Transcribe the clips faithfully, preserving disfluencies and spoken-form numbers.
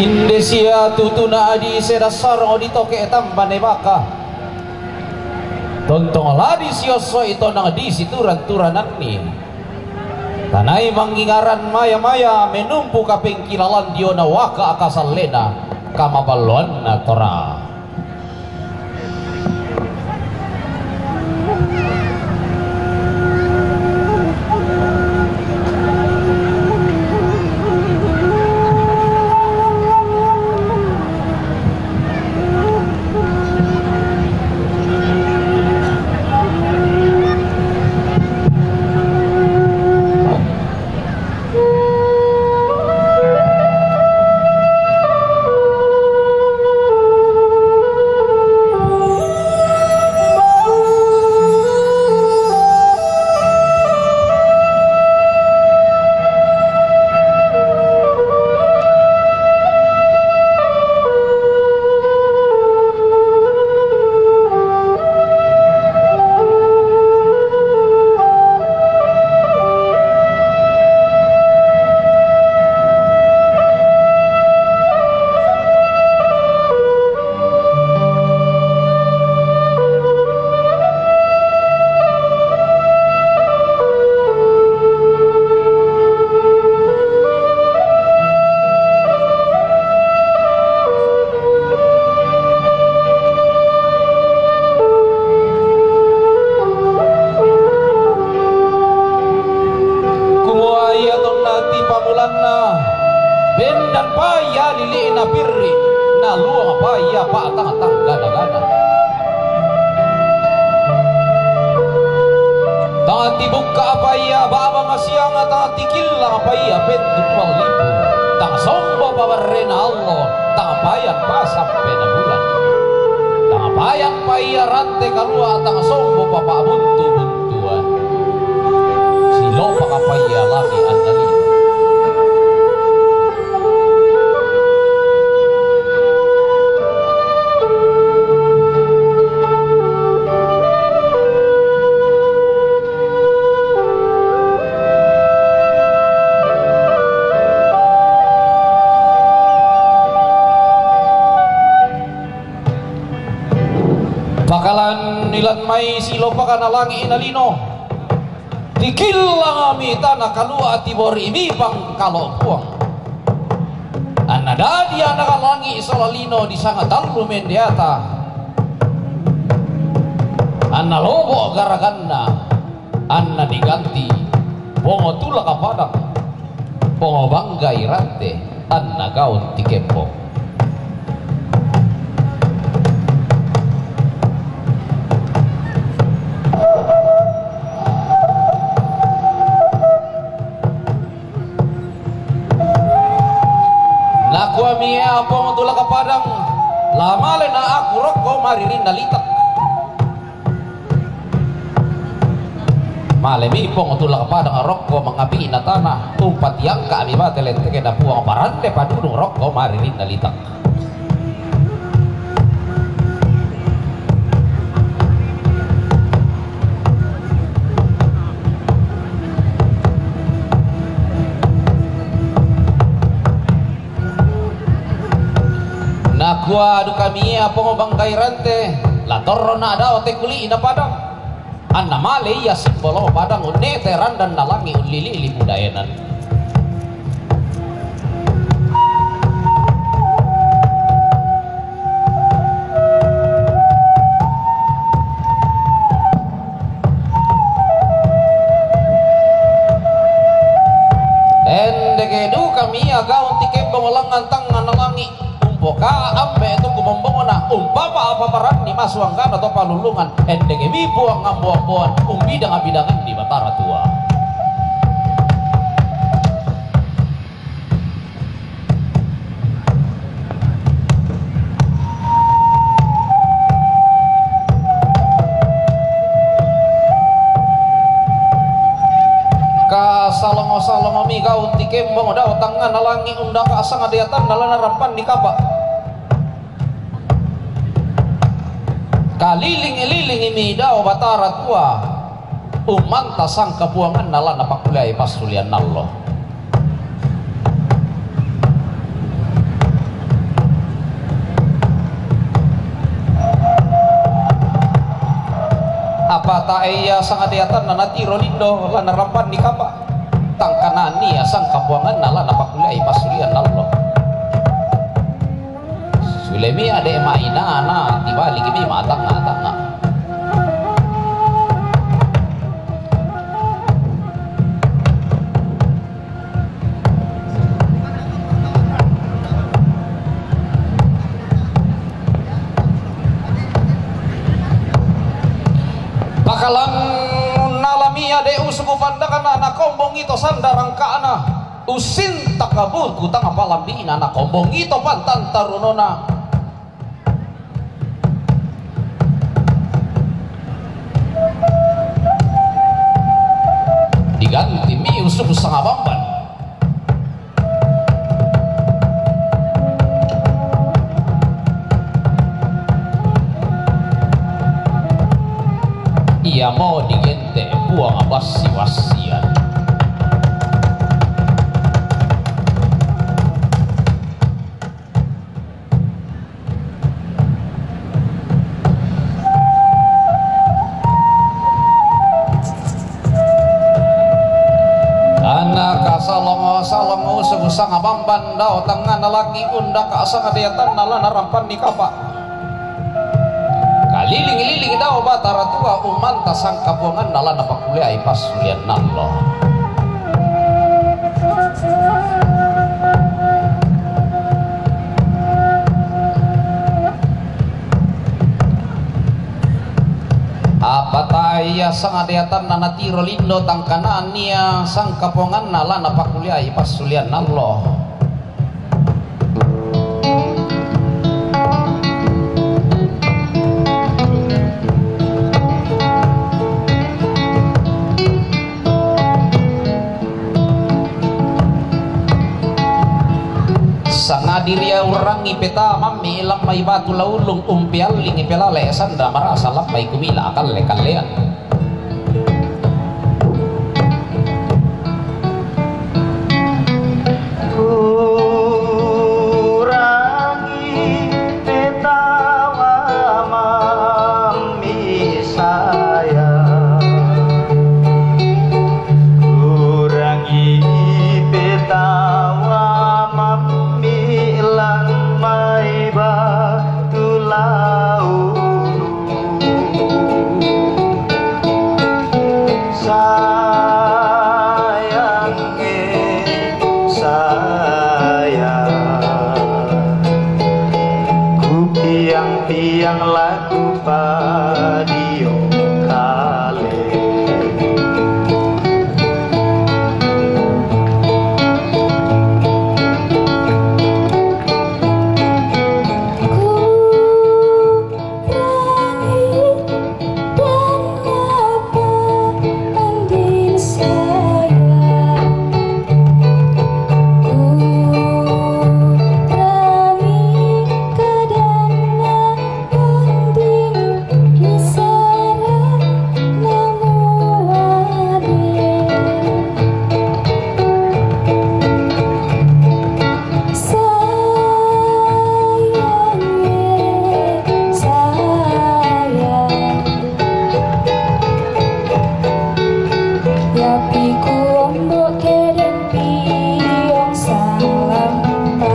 Inde sia tutuna adi sedasar odi toke tambane baka. Tontong ladi sioso ito nang di situran-turananni. Tanai mangingaran maya-maya menumpu kapengkilalan diona waka akasallena kamaballoanna tora. Kumua ia tonna tipamulanna, bendan pa ia lili'na pirri, naluang pa ia pa'tang-tanggana-gana. Tang tibukka pa ia baba masianga, tang tikillang pa ia pentu tuang lipu, tang sombo pa barrena allo, tang payan pa sappena bulan. Tang payan pa ia rante kalua, tang sombo pa pa'buntu-buntuan. Silopaka pa ia langi' anna lino. Pakalan ilan mai silopakana langi' na lino. Tikillangmi tana kalua, tibori'mi pangkalo Puang. Anna dadi ana langi' sola lino disanga tallu mendeata. Anna lobo' garaganna, anna diganti Pongo Tulak Padang, Pongo Banggai Rante, anna Gaun Tikembong. Nakuami ia Pongo Tulak Padang, la male na aku rokko maririnna Litak. Malemi Pongo Tulak Padang rokko mangapi'na tana, umpatiangka'mi bate lentekna Puang, parande padudung rokko maririnna Litak. Nakua dukami ia Pongo Banggai Rante, la torrona dao te kuli'na Padang. Anna male ia simbolo Padang unnete randanna langi' ullili' lipu daenan. Endeke dukami ia Gaun Tikembong langngan tangngana langi'. Umpoka ampe tu kumombongna, umpapa apa paranni masuanggana to Palulungan, endekemi Puang ambo-amboan, umbidang-bidanganni Batara Tua. Kasalongo-salongomi Gaun Tikembong dao tangngana langi' undaka sangadeatanna la narampanni kapa'. Kaliling-lilingimi dao Batara Tua, ummanta sangkapuanganna la napakuliai passulian allo. Apa tae ia sangadeatanna natiro lindo la narambanni kapa', tangkananni ia sangkapuanganna la napakuliai passulianna allo. Sulemi ade' mainana tibaliki mi matangnga-tangnga. Pakalan nalami ade' usuku pandakna, nakombongi to sanda rangka'na, usintak buku tang palambi'na, nakombongi to pantan tarunona. Diganti mi usuku sangabamban. Iamo digente' Puang Bassi-bassian. Ana kasalongo-salongo usuku sangabamban dao tangngana laki undaka sangadeatanna la narambanni kapa'. Kaliling-liling dao Batara Tua ummanta sangkapuanganna la napakuliai passulianna allo. Apa tae ia sangadeatanna natiro lindo, tangkananni ia sangkapuanganna la napakuliai passulianna allo. Sangadiri ia urrangi peta mammi lammai batu laulung, umpeallingi pelale sanda marasa lammai kumila kalle-kallean. Kurangi petawa mammi sayang. Kurangi petawa mammi lammai batu laulung. Sayang, eh, sayang, ku piang-piang laku padio kale. Kurangi dan apa andin sayang. Kurangi kadang andin isara namu ade. Sayang, eh, sayang. Yapi ku ombo' kedeng piong salampa.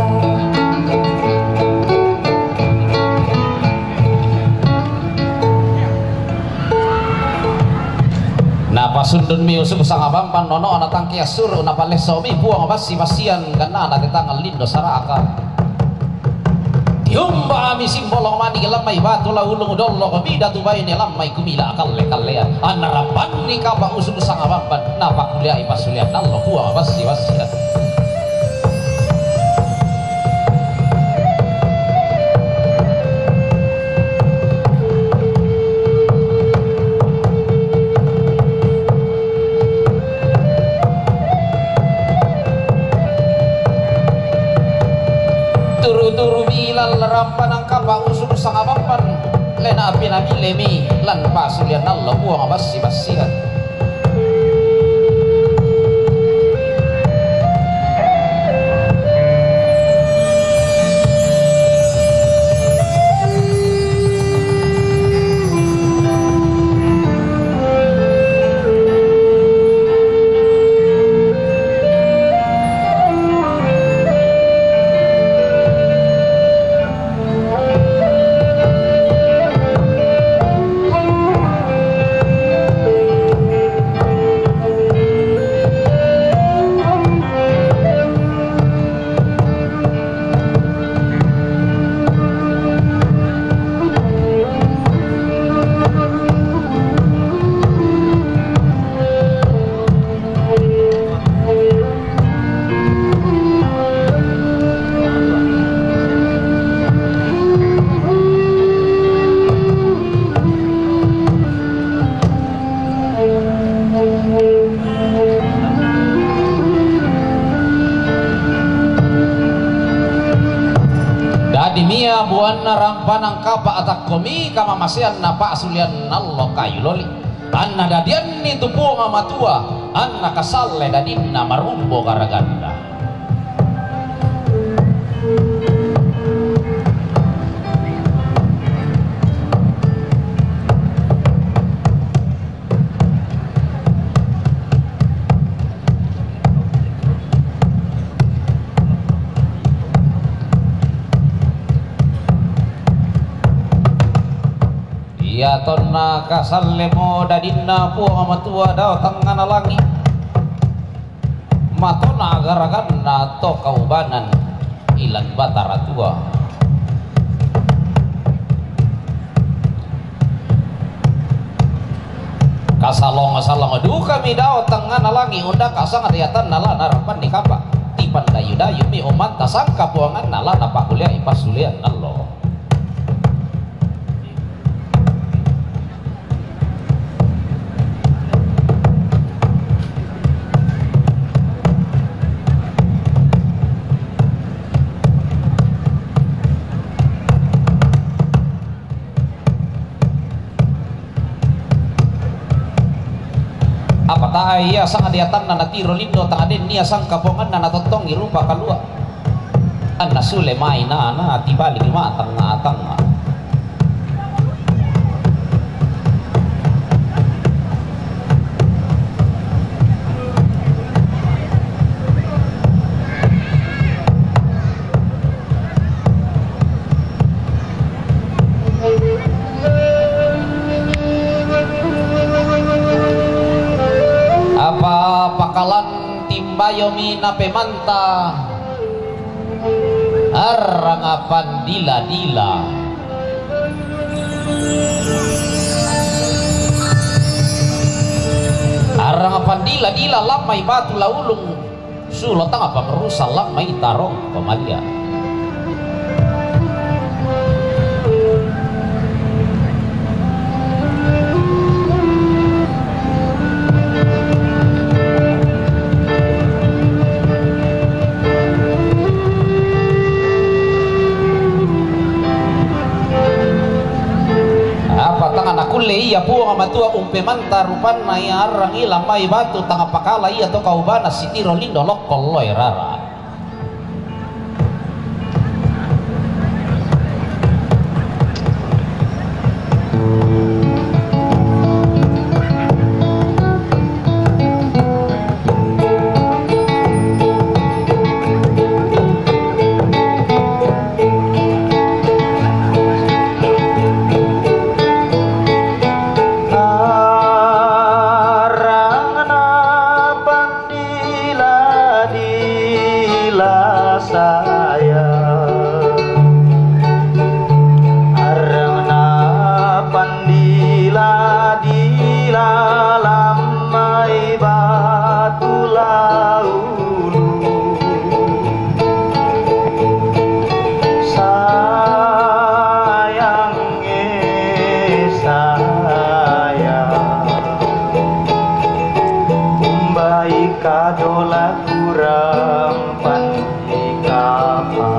Napasundun mi usuku sangabamban nono, natangke assuru', napalesso'mi Puang Bassi-bassian, gannana te tangnga lindo sara'aka. Tiumba'mi simbolong mani lammai batu laulung, dollo'mi datu baine lammai kumila kalle-kallean. Anna rambanni kapa' usuku sangabamban, napakuliai passulianna allo Puang Bassi-bassian. Turu-turu bilal rampanang kapa' usuku sangabamban, lena api nabile mi lan passulianna allo Puang Bassi-bassian. Mia buanna rampanang kapa' atakkomi kamamaseanna pa'sulean allo kayu loli. Anna dadianni tu Puang Matua, anna kasalle dadinna marumbo garaganna. Iatonna kasallemo dadinna Puang Matua dao tangngana langi', matona garaganna to kaubanan ilan Batara Tua. Kasalong-salong dukami dao tangngana langi' undaka sangadi atanna la narapanni kapa'. Tipandayu-dayumi umanta sangka puanganna la napakuliai passulean allo. Apa tae ia sangadi atanna natiro lindo, tangaden ia sangka puanganna natottongi rupa kalua'. Anna sule mai na, na tibali matang-matang. Apa pakalan timbayomi napemanta arranga pandila-dila. Arranga pandila-dila lammai batu laulung. Sulo tanga pangarusa lammai tarong pamalia. Apa tanga nakulle ia Puang Matua umpemanta rupanna ia arrang ila mai batu, tanga pakala ia to kaubana sitiro lindo lokko loe rara. Arrangna pandila-dila saya, arrangna pandila-dila lammai batu lau. Sayang, eh, sayang, umbai kadola kurang pandikapa.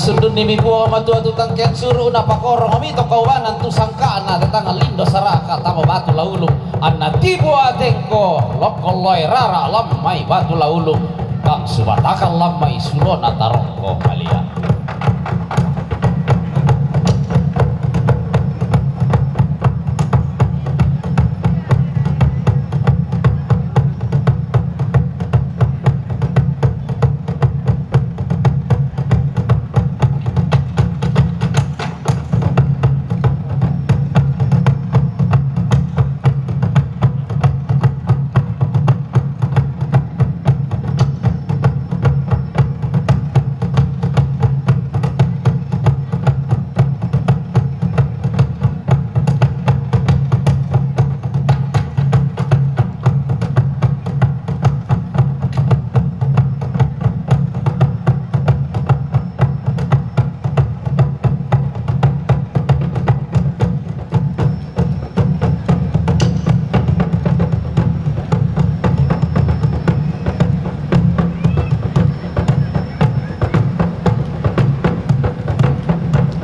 Sundunni mi Puang Matua tu tangkean suru, napakorong mi to kaubanan tu sangkana tetang lindo saraka tama batu laulu. Anna tipu atengko lokko loe rara lammai batu laulu. Tang subatakan lammai sulona tarokko kalia.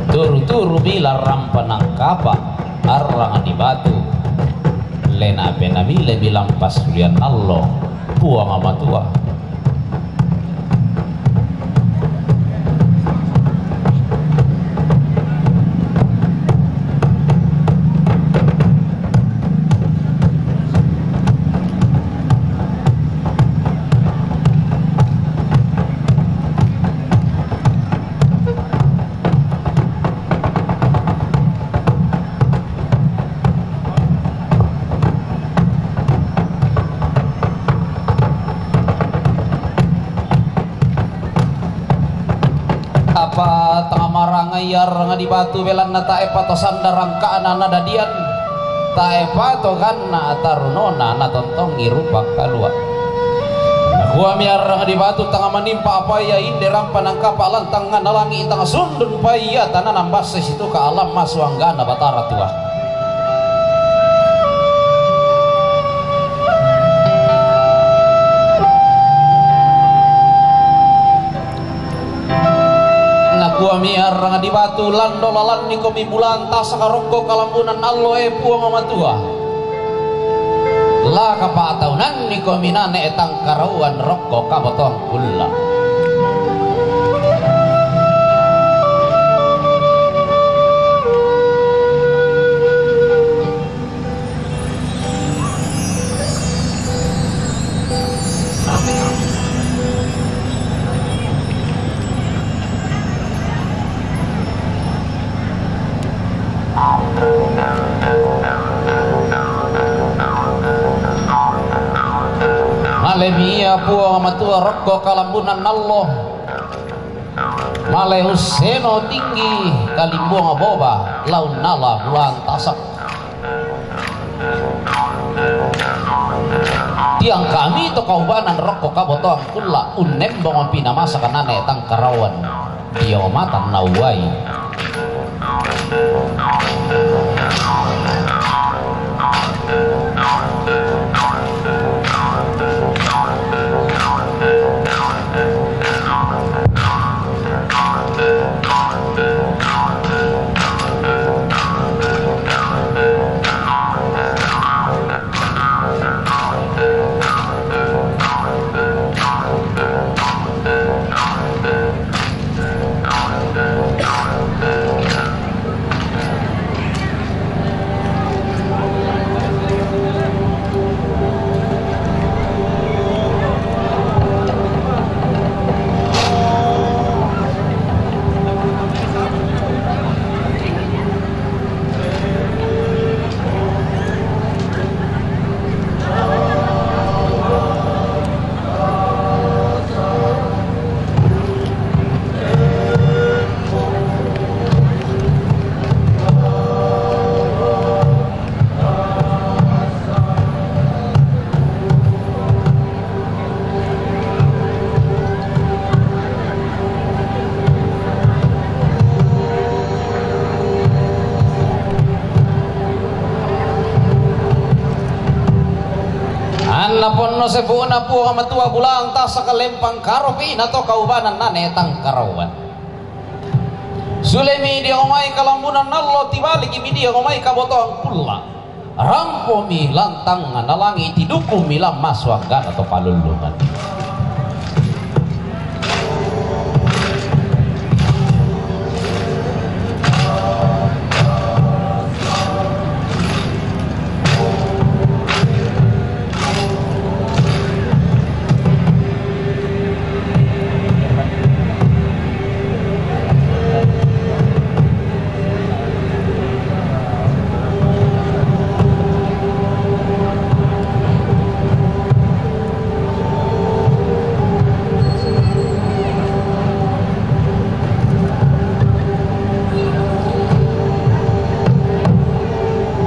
Turu-turu bilang rampa nangkapa arrang di batu. Lena penamile bilang pasulian allo Puang Matua. Apa tangamarangai arrang di batu belanna taepa to sanda rangkana nadadian, taepa to ganna tarunona natontongi rupa kalua. Nakuami arrang di batu tanga manimpa apa ia inde rampa nangkapa lantang ngana langi tanga sundun pa ia tanana mbasse situka alam masu anggana Batara Tua. Nakuami arrang di batu lando lalanni komi bulan tasaka rokko kalambunan allo e Puang Matua. La kapataunanni komi nane tangkarauan rokko kabotoang kulla. Malemi ia Puang Matua rokko kalambunan allo. Male usseno tinggi kalimbuang boba laun nala bulan tasak. Tiang kami to kaubanan rokko kabotoang kulla unnembong pinamasa kanane tangkarawan dio matan nauwai. Anna ponno sepu'na Puang Matua bulang tasaka lempang karopi na to kaubanan nane tangkarauan. Sulemi dia ngomai kalambunan nallo, tibaliki mi dia ngomai kabotoan kulla. Rampomi lantang na langi, tidukumi lamma suanggana to palullungan.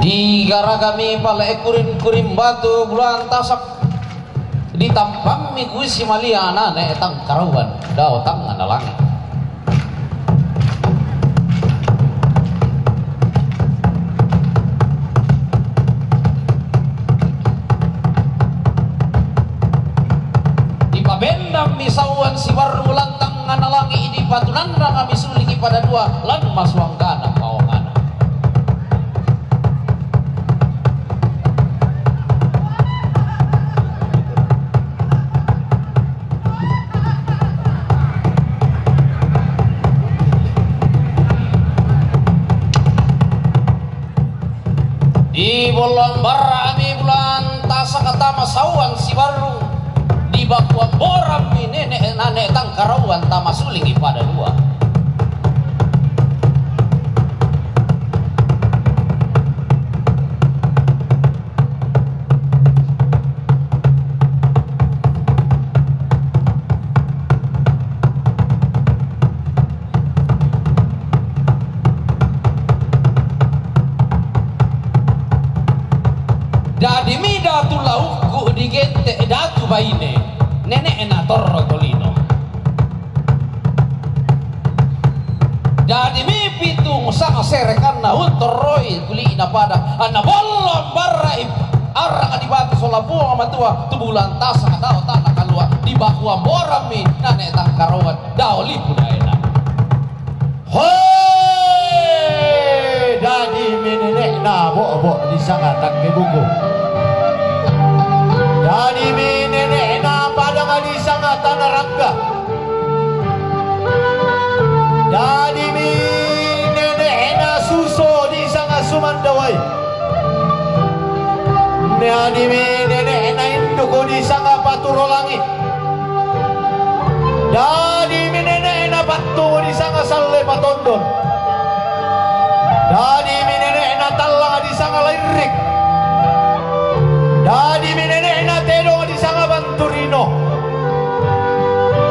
Digaragami pale kurin-kurin batu bulan tasak. Ditampammi kuisi malia nane tangkarauan dao tangngana langi. Dipabendammi sauan sibarru lantang ngana langi, dipatunandangami suliki pada dua lan masuanggana paongana. Di bolloan barra ami bulan tasaka tama sauan sibarru, di bakuan borammi nene nane tangkarauan tama suliki pada dua. Dadi mi datu laukku digente datu baine, nene'na torro tolino. Dadi mi pitung sanga serekanna untorroi kuli'na pada, anna bollo barra'i arraka di batu sola Puang Matua tu bulan tasaka dao tana kalua, di bakuan borammi nane tangkarauan dao lipu daena. Hoe! Dadi mi nene'na bo'bo' disanga takke buku. Dadi mi nene'na padang disanga tana rangga. Dadi mi nene'na suso disanga sumandawai. Dadi mi nene'na induku disanga paturo langi. Dadi mi nene'na pattungu disanga salle patondon. Dadi mi nene'na tallanga disanga lairrik. Dadi mi nene'na tedong disanga banturino.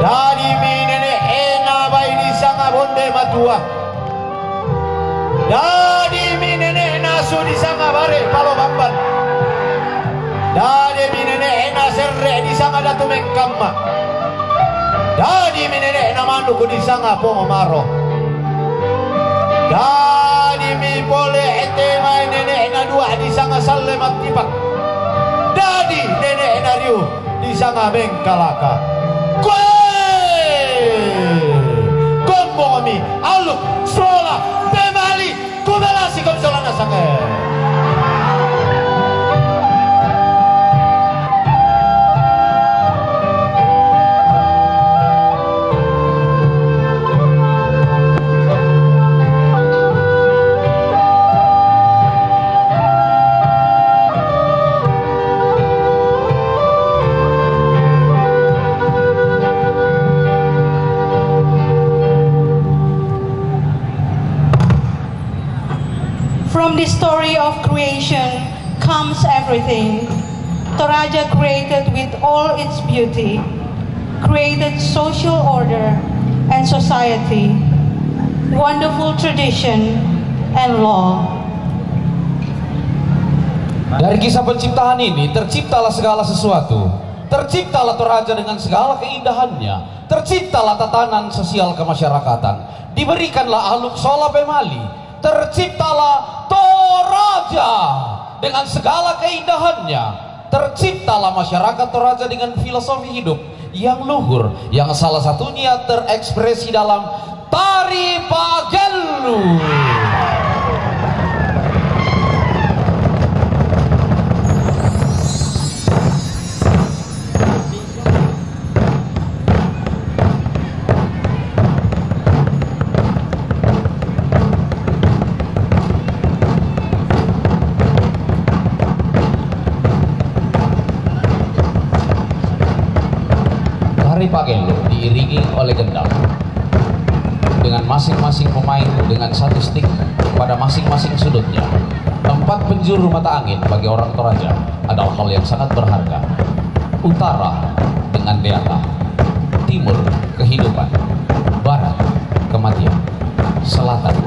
Dadi mi nene'na bai disanga bonde matua. Dadi mi nene'na asu disanga bare palo bamban. Dadi mi nene'na serre disanga datu mengkamma. Dadi mi nene'na manuku disanga pongo maro. Dadi mi pole ete mai nene'na dua disanga salle mattipak. Dadi nene'na riu disanga mengkalaka. Koe! Kombongmi, aluk, sola, pemali, kubelasi kom sola nasake. From the story of creation comes everything. Toraja created with all its beauty, created social order and society, wonderful tradition and law. Dari kisah penciptaan ini terciptalah segala sesuatu. Terciptalah Toraja dengan segala keindahannya. Terciptalah tatanan sosial kemasyarakatan. Diberikanlah aluk sola pemali. Terciptalah Toraja dengan segala keindahannya. Terciptalah masyarakat Toraja dengan filosofi hidup yang luhur, yang salah satunya terekspresi dalam tari Pagel. Tari Pak Gelo diiringi oleh gendang dengan masing-masing pemain dengan satu stick pada masing-masing sudutnya. Empat penjuru mata angin bagi orang Toraja adalah hal yang sangat berharga. Utara dengan dewata, timur kehidupan, barat kematian, selatan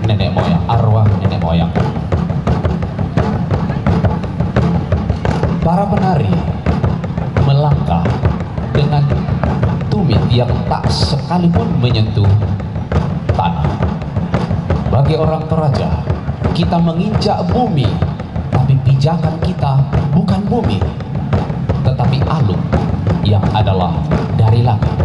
nenek moyang, arwah nenek moyang. Para penari melangkah dengan tumit yang tak sekalipun menyentuh tanah. Bagi orang Toraja, kita menginjak bumi, tapi pijakan kita bukan bumi, tetapi aluk yang adalah dari langit.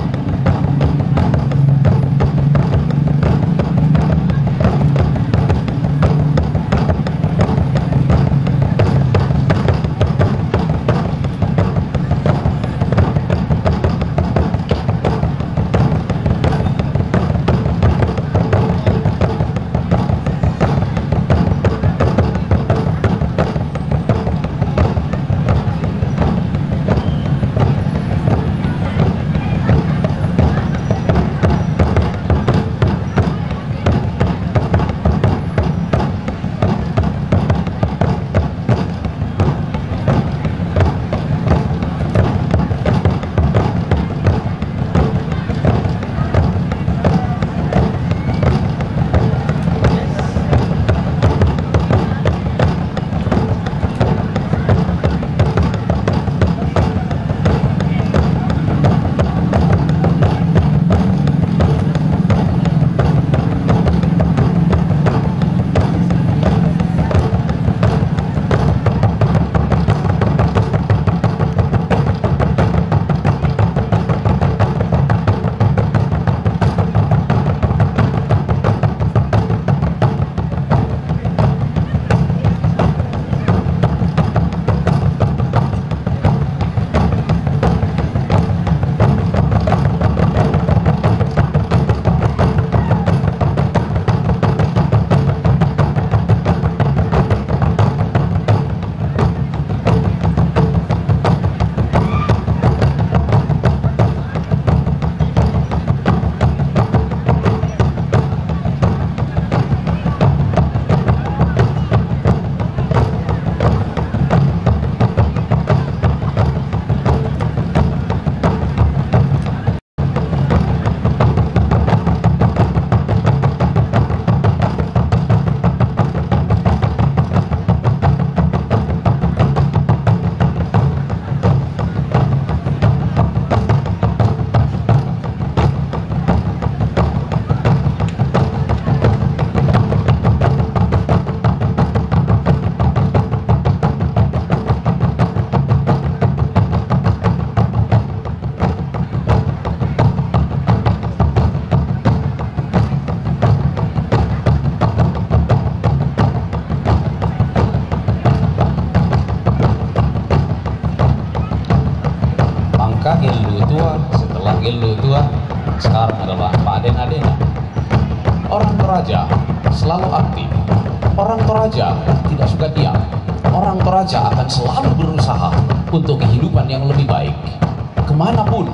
Mangka Gelu tua, setelah Gelu tua, sekarang adalah Pak Dena Dena. Orang Toraja selalu aktif. Orang Toraja tidak suka diam. Orang Toraja akan selalu berusaha untuk kehidupan yang lebih baik. Kemanapun,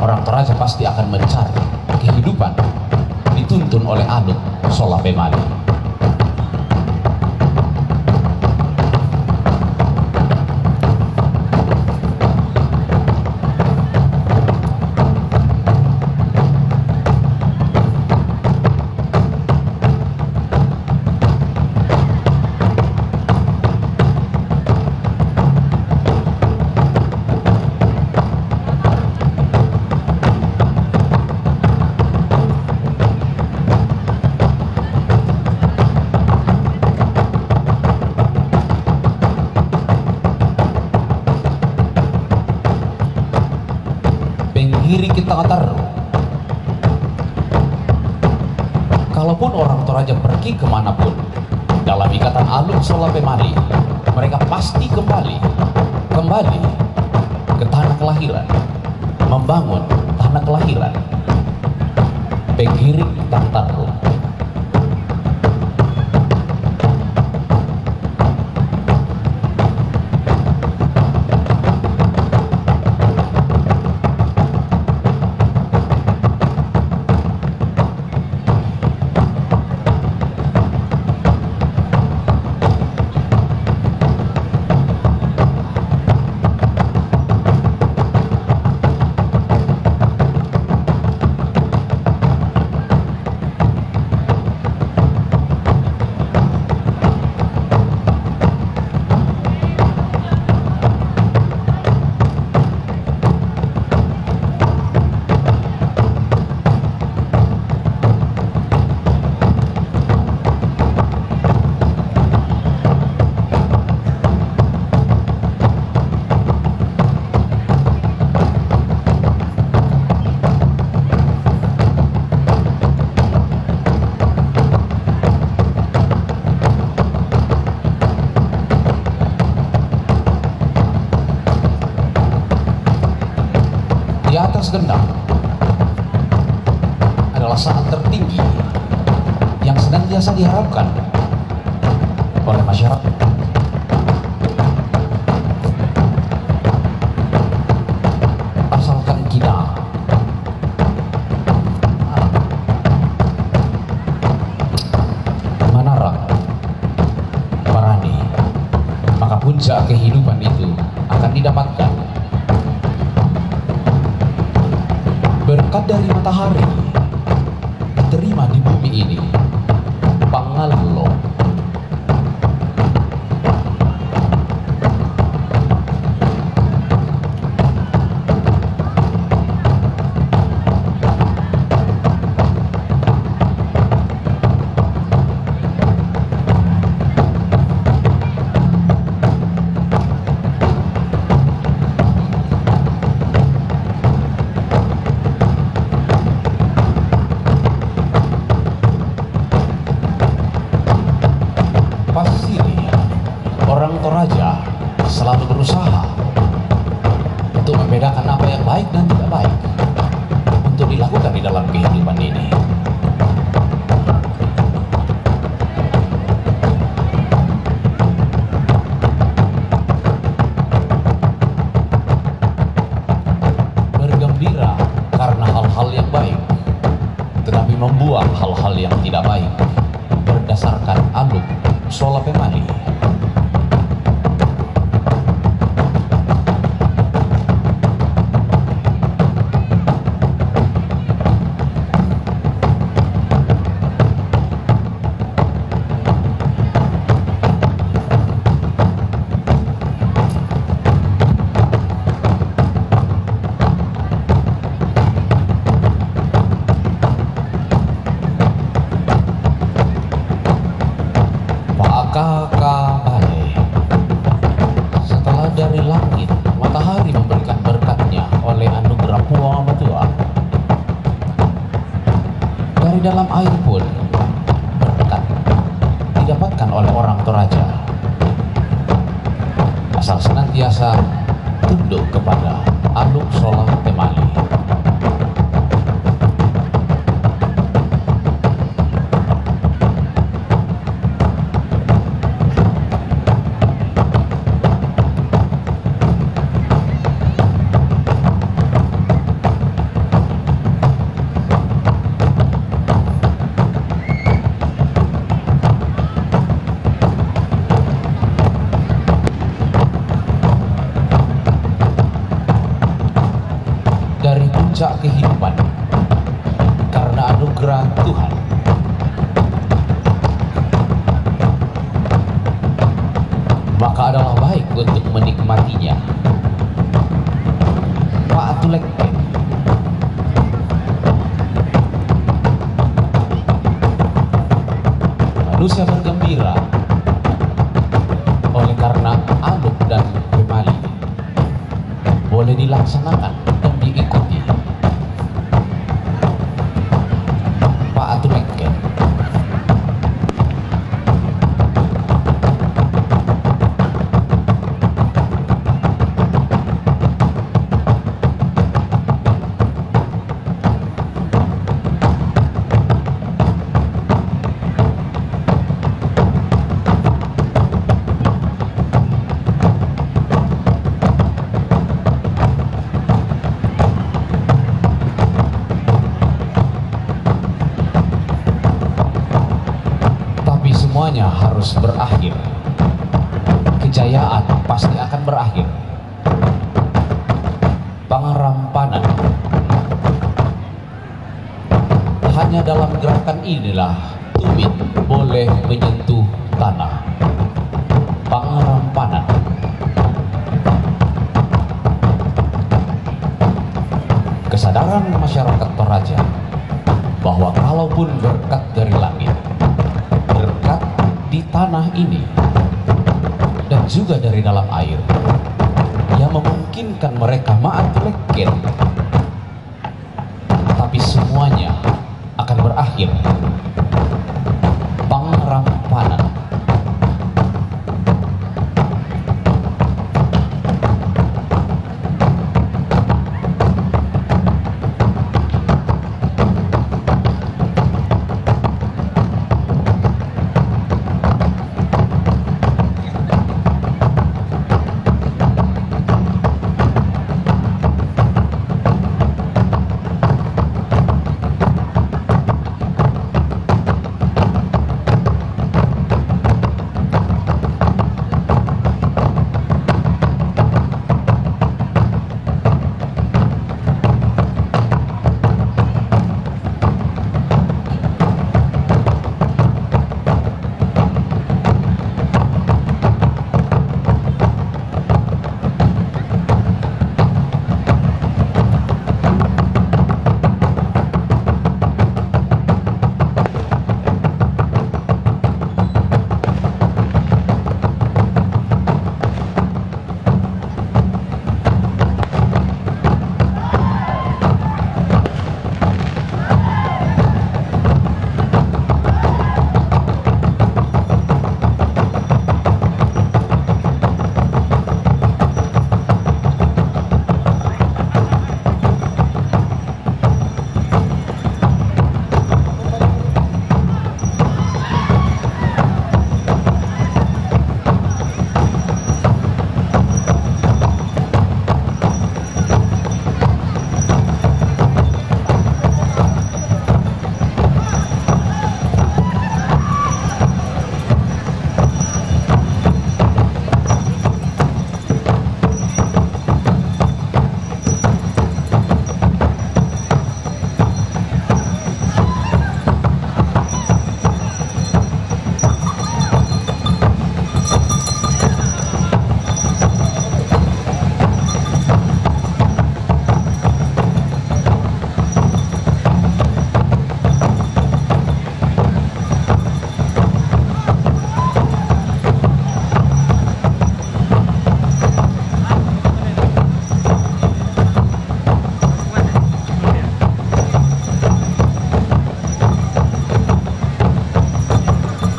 orang Toraja pasti akan mencari kehidupan dituntun oleh aluk Sola Pemali. Penghiri kita ngatar. saja pergi kemanapun, dalam ikatan Aluk Sola Pemali, mereka pasti kembali, kembali ke tanah kelahiran, membangun tanah kelahiran. Pegirik Tantarung. Di atas gendang adalah saat tertinggi yang senantiasa diharapkan oleh masyarakat. Asalkan kita manarang, parani, maka puncak kehidupan itu akan didapatkan. Berkat dari matahari diterima di bumi ini, pangalo. Pas ini, orang Toraja selalu berusaha untuk membedakan apa yang baik dan tidak baik untuk dilakukan di dalam kehidupan ini. Bergembira karena hal-hal yang baik, tetapi membuang hal-hal yang tidak baik berdasarkan Aluk Sola Pemali. Pakaka bale. Setelah dari langit, matahari memberikan berkatnya oleh anugerah Puang Matua. Dari dalam air pun berkat didapatkan oleh orang Toraja. Asal senantiasa tunduk kepada Aluk Sola Pemali. Dari puncak kehidupan karena anugerah Tuhan, maka adalah baik untuk menikmatinya. Pak Tulek. Manusia bergembira oleh karena Aluk dan Pemali boleh dilaksanakan dan diikuti. Pak Atumekke. harus berakhir. Kejayaan pasti akan berakhir. Pangarampanan. Hanya dalam gerakan inilah tumit boleh menyentuh tanah. Pangarampanan. Kesadaran masyarakat Toraja bahwa kalaupun berkat dari langit, berkat di tanah ini, dan juga dari dalam air, yang memungkinkan mereka maat leken, tapi semuanya akan berakhir